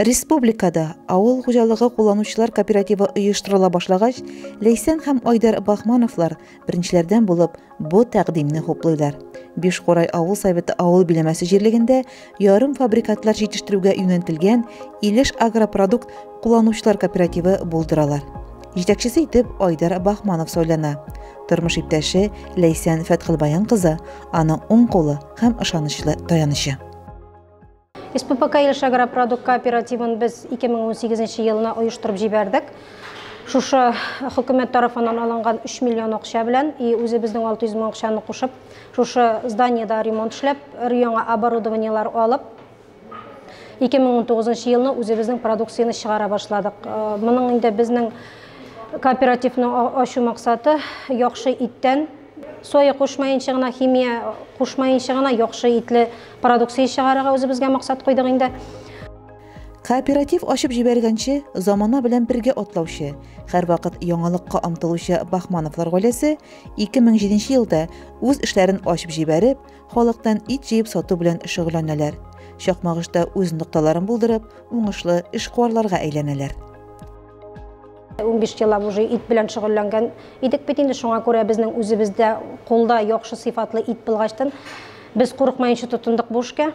Республикада авыл хуҗалыгы кулланучылар кооперативы оештырыла башлагач, Ләйсән һәм Айдар Бахмановлар беренчеләрдән булып бу тәкъдимне хуплыйлар. Бишкурай авыл советы авыл биләмәсе җирлегендә ярым фабрикатлар җитештерүгә юнәлтелгән Илеш агропродукт кулланучылар кооперативы булдыралар. Җитәкчесе итеп Айдар Бахманов сайлана. Тормыш иптәше Ләйсән Фәтхелбаян кызы аның уң кулы һәм ышанычлы таянычы. СППК Илеш агропродукт кооперативын без 2018 елны оештырып җибәрдек. Шушы хөкүмәт тарафыннан алынган 3 миллион акча белән и үзебезнең 600 мең акчаны кушып, шушы зданиеда ремонт эшләп, өр-яңа оборудованиелар алып, 2019 елны үзебезнең продукцияне чыгара башладык. Моның инде безнең кооперативны ачу максаты яхшы иттән соя кушмаенча гына, химия кушмаенча гына яхшы итле продукция чыгарырга үзебезгә максат куйдык инде. Кооператив ачып җибәргәнче, замана белән бергә атлаучы, һәрвакыт яңалыкка омтылучы Бахмановлар гаиләсе 2007 елда үз эшләрен ачып җибәреп, халыктан ит җыеп сату белән шөгыльләнәләр. Чакмагышта үз нокталарын булдырып, уңышлы эшкуарларга әйләнәләр. 15 еллап уже ит белән шөгыльләнгән идек бит инде, шуңа күрә безнең үзебездә кулда яхшы сыйфатлы ит булгачтан без курыкмаенча тотындык бу эшкә.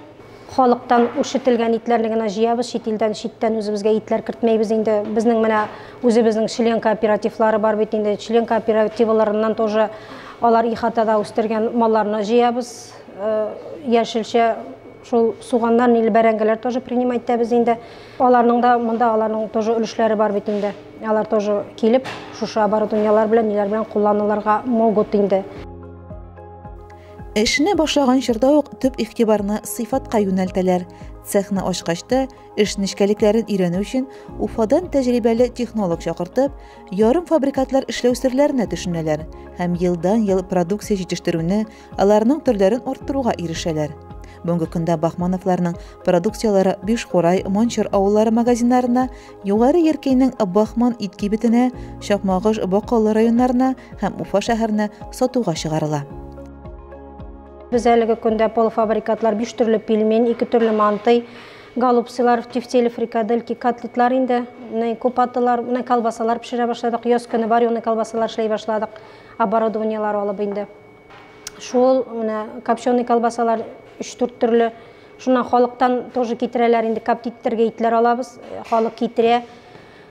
Халыктан үрчетелгән итләрне генә җыябыз, чит илдән, читтән үзебезгә итләр кертмәйбез инде. Безнең менә үзебезнең член кооперативлары бар бит инде, член кооперативларыннан тоже алар ихатада үстергән малларны җыябыз. Яшелчә, шул суганнар, ниле бәрәңгеләр тоже принимать итәбез инде. Аларның да монда аларның тоже өлешләре бар бит инде. Алар тоже килеп, шушы оборудованиелар белән, ниләр белән кулланылырга могут инде. Эшне башлаган чорда ук төп игътибарны сыйфатка юнәлтәләр. Цехны ачкач та эш нечкәлекләрен өйрәнү өчен Уфадан тәҗрибәле технолог чакыртып, ярым фабрикатлар эшләү серләренә төшенәләр һәм елдан-ел продукция җитештерүне, аларның төрләрен арттыруга ирешәләр. Бүгенге көндә Бахмановларның продукцияләре Бишкурай, Мончыр авыллары магазиннарына, Югары Яркәйнең Бахман ит кибетенә, Чакмагыш, Бакалы районнарына һәм Уфа шәһәренә сатуга чыгарыла. Без әлеге көндә полуфабрикатлар 5 төрле пельмень, 2 төрле мантый, голубцылар, тефтели, фрикадельки, котлетлар инде, купатылар, колбасалар пешерә башладык. Яз көне вареный колбасалар эшләй башладык, оборудованиелар алып инде. Шул менә копченый колбасалар 3-4 төрле. Шуннан халыктан тоже китерәләр инде, коптиттергә итләр алабыз, халык китерә,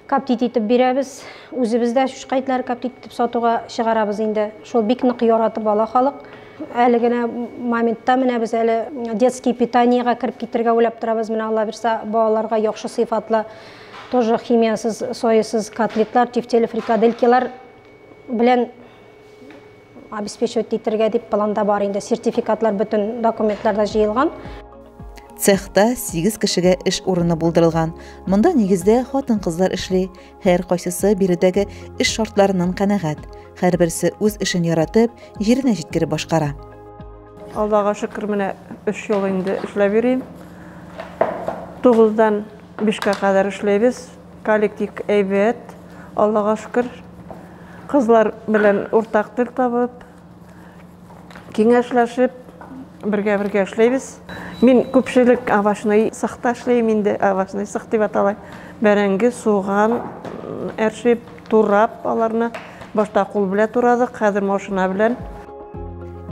коптит итеп бирәбез. Үзебез дә чучка итләре коптит итеп сатуга чыгарабыз инде. Шул бик нык яратып ала халык. Әле генә моментта менә без әле детский питаниега кереп китергә уйлап торабыз. Менә Алла бирсә, балаларга яхшы сыйфатлы, тоже химиясыз, соясыз котлетлар, тефтели, фрикаделькилар белән обеспечивать итергә дип планда бар инде. Сертификатлар, бөтен документлар да җыелган. Цехта 8 кешегә эш урыны булдырылган. Монда нигездә хатын-кызлар эшли. Һәр кайсысы биредәге эш шартларыннан канәгать. Һәрберсе үз эшен яратып, җиренә җиткереп башкара. Аллага шөкер, менә 3 ел инде эшләп йөрим. 9-дан 5-кә кадәр эшләйбез. Коллектив әйбәт, Аллага шөкер. Кызлар белән уртак тел табып, киңәшләшеп, бергә-бергә эшләйбез. Мин күпчелек овощной цехта эшләйм инде, овощной цех дип атала. Бәрәңге, суган әрчеп, турап аларны. Башта кул белән турадык, хәзер машина белән.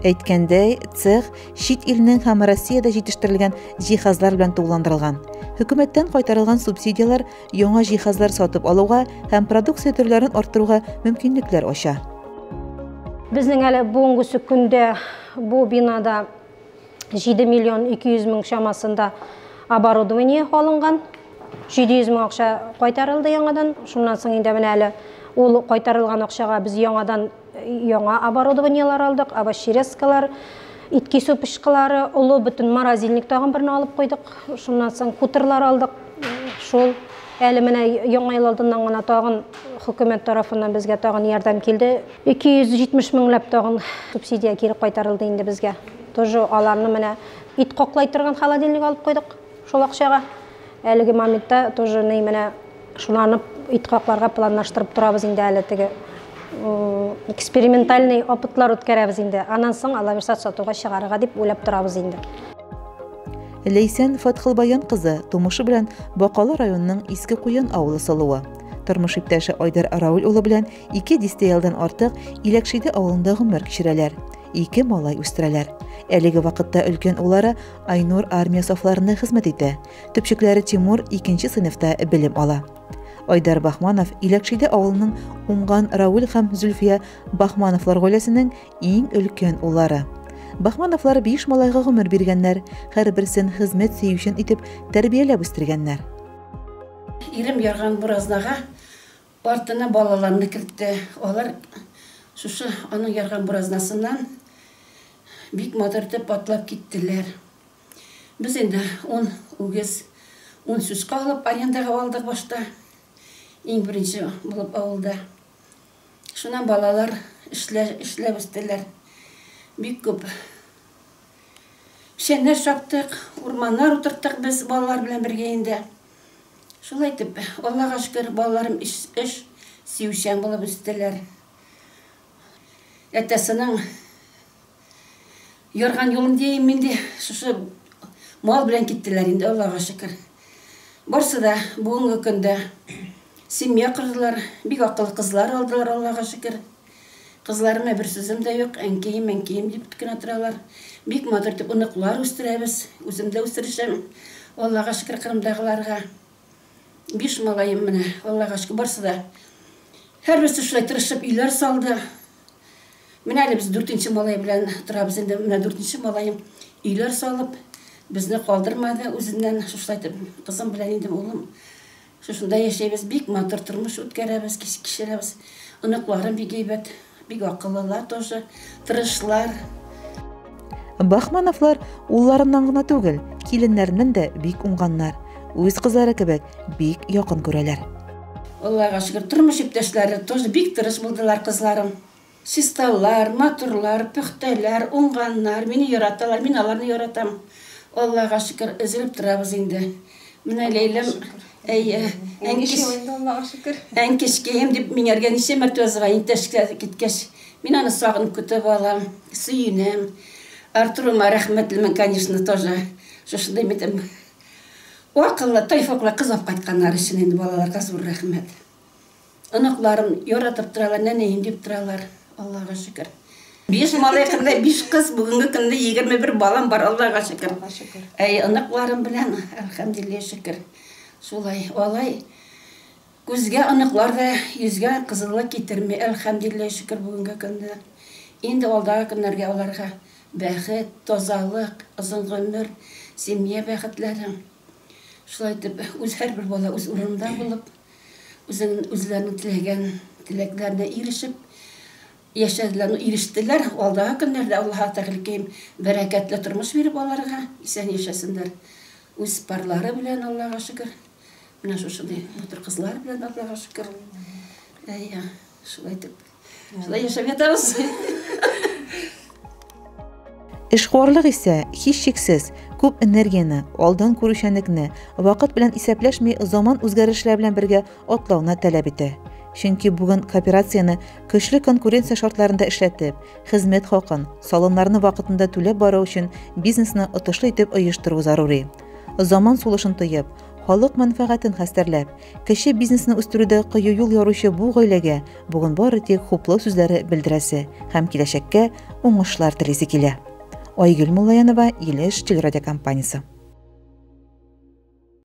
Әйткәндәй, цех чит илнең һәм Россиядә җитештерелгән җиһазлар белән тулыландырылган. Хөкүмәттән кайтарылган субсидияләр яңа җиһазлар сатып алуга һәм продукция төрләрен арттыруга мөмкинлекләр ача. Безнең әле бүгенге көндә бу бинада 7 миллион 200 мең чамасында оборудование алынган. 700 мең акча кайтарылды яңадан. Шуннан соң инде менә әле ул кайтарылган акчага без яңадан яңа оборудованиелар алдык, овощерезкалар, ит кисү пычкылары, олы бөтен морозильник тагын берне алып куйдык. Шуннан соң кутерлар алдык. Шул әле менә яңа ел алдыннан гына тагын хөкүмәт тарафыннан безгә тагын ярдәм килде. 270 меңләп тагын субсидия кире кайтарылды инде безгә. Тоже аларны менә ит каклай торган холодильник алып куйдык шул акчага. Әлеге моментта тоже ни менә шуларны ит какларга планлаштырып торабыз инде әле теге экспериментальный опытлар үткәрәбез инде. Аннан соң Алла бирсә сатуга чыгарырга дип уйлап торабыз инде. Ләйсән Фатхылбаян кызы тумышы белән Бакалы районының Иске Куян авылы сылуы. Тормыш иптәше Айдар Рауль улы белән ике дистә елдан артык Иләкшиде авылында гомер кичерәләр. Ике малай үстерәләр. Әлеге вакытта өлкән уллары Айнур армия сафларында хезмәт итә. Төпчекләре Тимур икенче сыйныфта белем ала. Айдар Бахманов Иләкшиде авылының уңган Рауль һәм Зөлфия Бахмановлар гаиләсенең иң өлкән уллары. Бахмановлар биш малайга гомер биргәннәр, һәрберсен хезмәт сөючән итеп тәрбияләп үстергәннәр. Ирем ярган буразнага артына балаларны кертте. Алар шушы аның ярган буразнасыннан бик матур итеп атлап киттеләр. Без инде 10 үгез, 10 сүзкә алып арендага алдык башта. Иң беренче булып авылда. Шуннан балалар эшләп үстеләр. Бик күп печәннәр чаптык, урманнар утырттык без балалар белән бергә инде. Шулай итеп, Аллага шөкер, балаларым эш сөючән булып үстеләр. Әтәсенең ярган юлын дием инде, шушы мал белән киттеләр инде, Аллага шөкер. Барсы да бүгенге көндә семья кордылар, бик акыллы кызлар алдылар, Аллага шөкер. Кызларыма бер сүзем дә юк, әнкәем, әнкәем дип кенә торалар. Бик матур итеп оныклар үстерәбез, үзем дә үстерешәм. Аллага шөкер Кырымдагыларга. Биш малаем менә, Аллага шөкер, барсы да. Һәрберсе шулай тырышып өйләр салды. Менә әле без дүртенче малай белән торабыз инде. Менә дүртенче малаем өйләр салып, безне калдырмады үзеннән. Шушылай итеп кызым белән инде улым шушында яшәйбез. Бик матур тормыш үткәрәбез, кичерәбез. Оныкларым бик әйбәт, бик акыллылар тоже, тырышлар. Бахмановлар улларыннан гына түгел, киленнәреннән дә бик уңганнар. Үз кызлары кебек бик якын күрәләр. Аллага шөкер, тормыш иптәшләре тоже бик тырыш булдылар кызларым. Чисталар, матурлар, пөхтәләр, уңганнар, мине яраталар, мин аларны яратам. Аллага шөкер, өзелеп торабыз инде. Менә Ләйләм, әйе, әнкешкәем дип миңәргә ничә мәртәбә звонит киткәч, мин аны сагынып көтеп алам, сөенәм. Артурыма рәхмәтлемен, конечно, тоже. Шушындай митем. Акыллы, тайфаклы кыз алып кайтканнар өчен инде балаларга зур рәхмәт. Оныкларым яратып торалар, нәнәем дип торалар. Аллага шөкер. Биш малай кында биш кыз, бүгенге көндә 21 балам бар, Аллага шөкер. Әй, оныкларым белән, әлхәмдүлилләһ, шөкер. Шулай, алай күзгә оныклар да йөзгә кызыллык китерми, әлхәмдүлилләһ, шөкер бүгенге көндә. Инде алдагы көннәргә аларга бәхет, тазалык, озын гомер, семья бәхетләре. Шулай итеп, үз һәрбер бала үз урынында булып, үзенең үзләренең теләгән теләкләренә ирешеп яшәделәр, ирештеләр. Алдагы көннәрдә Аллаһ Тәгаләкәем бәрәкәтле тормыш биреп аларга исән яшәсеннәр. Үз парлары белән Аллаһка шөкер. Менә шушындый матур кызлар белән Аллаһка шөкер. Әйе, шулай итеп. Шулай яшәп ятабыз. Эшкуарлык исә, һичшиксез, күп энергияне, алдан күрүчәнлекне, вакыт белән исәпләшми заман үзгәрешләре белән бергә атлауны таләп итә. Чөнки бүген кооперацияне көчле конкуренция шартларында эшләтеп, хезмәт хакын, салымнарны вакытында түләп бару өчен бизнесны отышлы итеп оештыру зарури. Заман сулышын тоеп, халык мәнфәгатен хәстәрләп, кече бизнесны үстерүдә кыю юл яручы бу гаиләгә бүген бары тик хуплау сүзләре белдерәсе һәм киләчәккә уңышлар телисе килә. Айгөл Муллаянова, Илеш телерадиокомпаниясе.